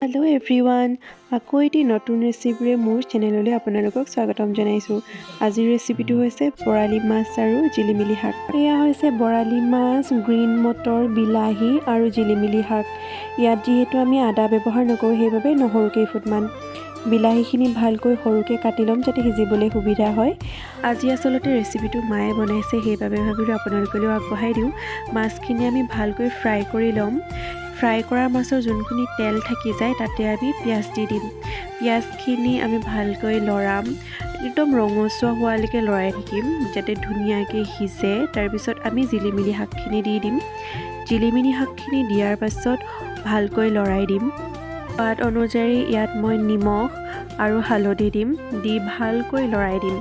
Hello' everyone, আকৌ এটি নতুন ৰেচিপিৰে মোৰ চেনেললৈ আপোনালোকক স্বাগতম জনাইছোঁ। আজিৰ ৰেচিপিটো হৈছে বৰালি মাছ আৰু জিলিমিলি শাক। এয়া হৈছে বৰালি মাছ, গ্ৰীণ মটৰ, বিলাহী আৰু জিলিমিলি শাক। ইয়াত যিহেতু আমি আদা ব্যৱহাৰ নকৰোঁ, সেইবাবে নহৰু কেইফুটমান। বিলাহীখিনি ভালকৈ সৰুকৈ কাটি ল'ম, যাতে সিজিবলৈ সুবিধা হয়। আজি আচলতে ৰেচিপিটো মায়ে বনাইছে, সেইবাবে ভাবিলোঁ আপোনালোকলৈও আগবঢ়াই দিওঁ। মাছখিনি আমি ভালকৈ ফ্ৰাই কৰি ল'ম। ফ্ৰাই কৰা মাছৰ যোনখিনি তেল থাকি যায়, তাতে আমি পিঁয়াজ দি দিম। পিঁয়াজখিনি আমি ভালকৈ লৰাম, একদম ৰঙচুৱা হোৱালৈকে লৰাই থাকিম, যাতে ধুনীয়াকৈ সিজে। তাৰপিছত আমি জিলিমিলি শাকখিনি দি দিম। জিলিমিলি শাকখিনি দিয়াৰ পাছত ভালকৈ লৰাই দিম। সোৱাদ অনুযায়ী ইয়াত মই নিমখ আৰু হালধি দিম। দি ভালকৈ লৰাই দিম।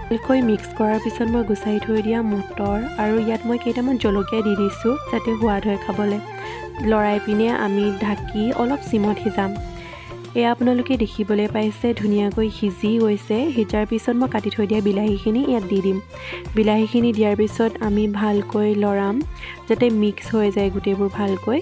ভালকৈ মিক্স কৰাৰ পিছত মই গুচাই থৈ দিয়া মটৰ আৰু ইয়াত মই কেইটামান জলকীয়া দি দিছোঁ, যাতে সোৱাদ হয় খাবলৈ। লৰাই পিনে আমি ঢাকি অলপ চিমত সিজাম। এয়া আপোনালোকে দেখিবলৈ পাইছে, ধুনীয়াকৈ সিজি গৈছে। সিজাৰ পিছত মই কাটি থৈ দিয়া বিলাহীখিনি ইয়াত দি দিম। বিলাহীখিনি দিয়াৰ পিছত আমি ভালকৈ লৰাম, যাতে মিক্স হৈ যায় গোটেইবোৰ। ভালকৈ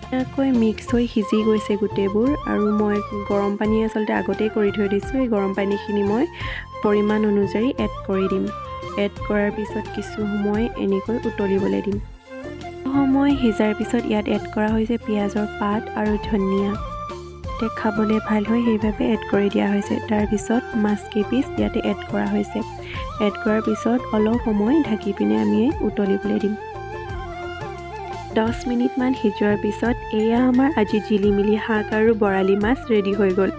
ধুনীয়াকৈ মিক্স হৈ সিজি গৈছে গোটেইবোৰ। আৰু মই গৰম পানী আচলতে আগতেই কৰি থৈ দিছোঁ। এই গৰম পানীখিনি মই পৰিমাণ অনুযায়ী এড কৰি দিম। এড কৰাৰ পিছত কিছু সময় এনেকৈ উতলিবলৈ দিম। সময় সিজাৰ পিছত ইয়াত এড কৰা হৈছে পিঁয়াজৰ পাত আৰু ধনিয়া। যাতে খাবলৈ ভাল হয়, সেইবাবে এড কৰি দিয়া হৈছে। তাৰপিছত মাছ কেইপিচ ইয়াতে এড কৰা হৈছে। এড কৰাৰ পিছত অলপ সময় ঢাকি পিনে আমি উতলিবলৈ দিম। 10 মিনিটমান সিজোৱাৰ পিছত এয়া আমাৰ আজি জিলিমিলি শাক আৰু বৰালি মাছ ৰেডি হৈ গ'ল।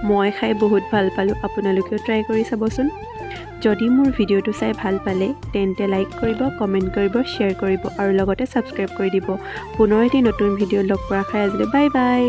মই খাই বহুত ভাল পালোঁ। আপোনালোকেও ট্ৰাই কৰি চাবচোন। যদি মোৰ ভিডিঅ'টো চাই ভাল পালে, তেন্তে লাইক কৰিব, কমেণ্ট কৰিব, শ্বেয়াৰ কৰিব আৰু লগতে ছাবস্ক্ৰাইব কৰি দিব। পুনৰ এটি নতুন ভিডিঅ' লগ পোৱাৰ আশাৰে আজিলৈ বাই বাই।